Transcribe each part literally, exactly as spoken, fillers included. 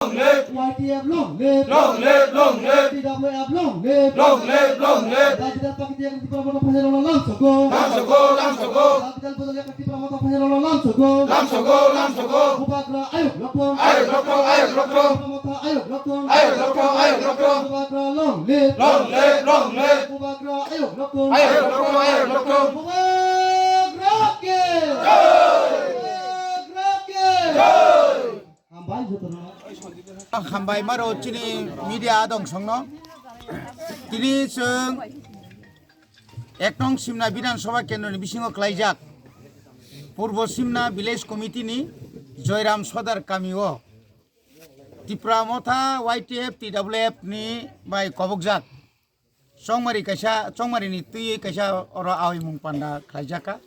Long live! Y T F long live! Long live, long live! T W F long live! Long live, long live! Dagi dal pakiti yang Tipra Motha phairok lamsogo. Lamsogo, lamsogo! Dagi dal bodol yang Tipra Motha phairok lamsogo. Lamsogo, lamsogo! Bubagra ayuk lokthong. Ayuk lokthong, ayuk lokthong! Tipra Motha ayuk lokthong. Ayuk lokthong, ayuk lokthong! Bubagra long live! Long live, long live! Bubagra ayuk lokthong. Ayuk lokthong, ayuk lokthong! Bubagra ke! Jai! Bubagra ke! Jai! Hambai jotono. Hambai maro chini media adong songno. Tini chwng ek nong Simna Bidhan Sabha Kendroni bisingo klaijak Purbo Simna Village Committee ni Joyram Sodar kamio Tipra Motha Y T F T W F ni bai kobokjak chongmari kaisa, chongmari ni twi kaisa oro aoimung panda khlaijak kha.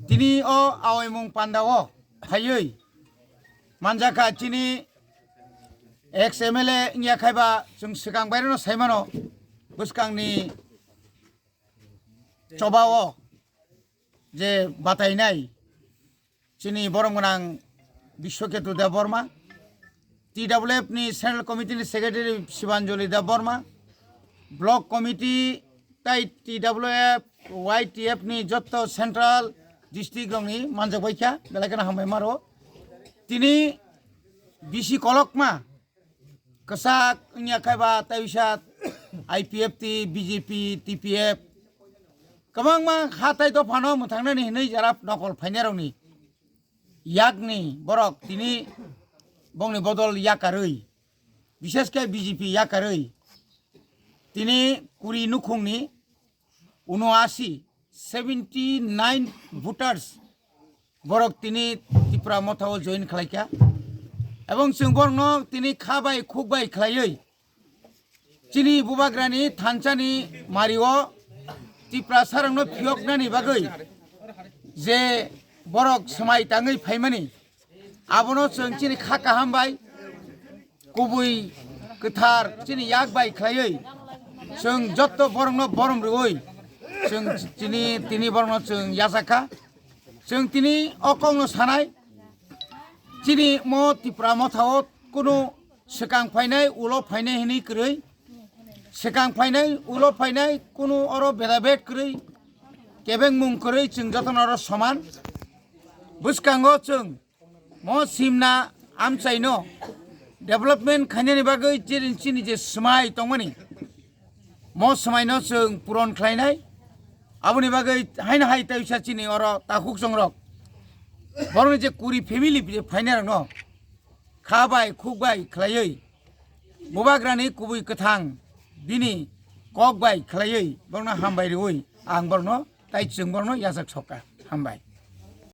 Tini o aoimung panda o phaiwi manjakha chini ex M L A wngya khaiba chwng swkang baireno saimano bwskangni choba o je batainai chini borom gwnang Biswaketu Debbarma, T W F ni Central Committee ni Secretary Sibanjali Debbarma, Block Committee tai T W F, Y T F ni jotto Central District rokni manjak bai kha, belai kheno hambai maro. Tini bisi kolokma kwchak wngya khaiba tai wisa I P F T, B J P, T P F kwbangma ha tai dophano mwthangnani hinwi jara nokol phainairokni yakni borok tini bongni bodol yakarwi, bishesh khe B J P yakarwi tini kuri nukhungni unoasi, seventy nine voters borok tini Tipra Motha o join khlaikha. Ebong chwng borokno tini kha bai khuk bai khlaiwi chini bubagrani thansani mario Tiprasarokno phiyoknani bagwi je borok swmai tangwi phaimani, abono chwng chini kha kaham bai kubui kwthar chini yak bai khlaiwi chwng jotto borokno borom rwui chwng chini tini borokno chwng yachak kha. Chwng tini o kokno sanai, chini mo Tipra Motha o kunu swkang phainai, ulo phainai hinwi kwrwi, swkang phainai, ulo phainai kunu oro bedabed kwrwi, kebengmung kwrwi chwng jotono oro soman. Bwskango chwng mo Simna amchaino development khainani bagwi chini, chini je swmai tongmani, mo swmaino chwng puron khlainai. Aboni bagwi haino hai tei wisa chini oro takhuk chongrok borokni je kuri family je phainairokno kha bai khuk bai khlaiwi bubagrani kubui kwthang bini kok bai khlaiwi borokno hambai rwui ang borokno tai chwng borokno yachak sokha. Hambai.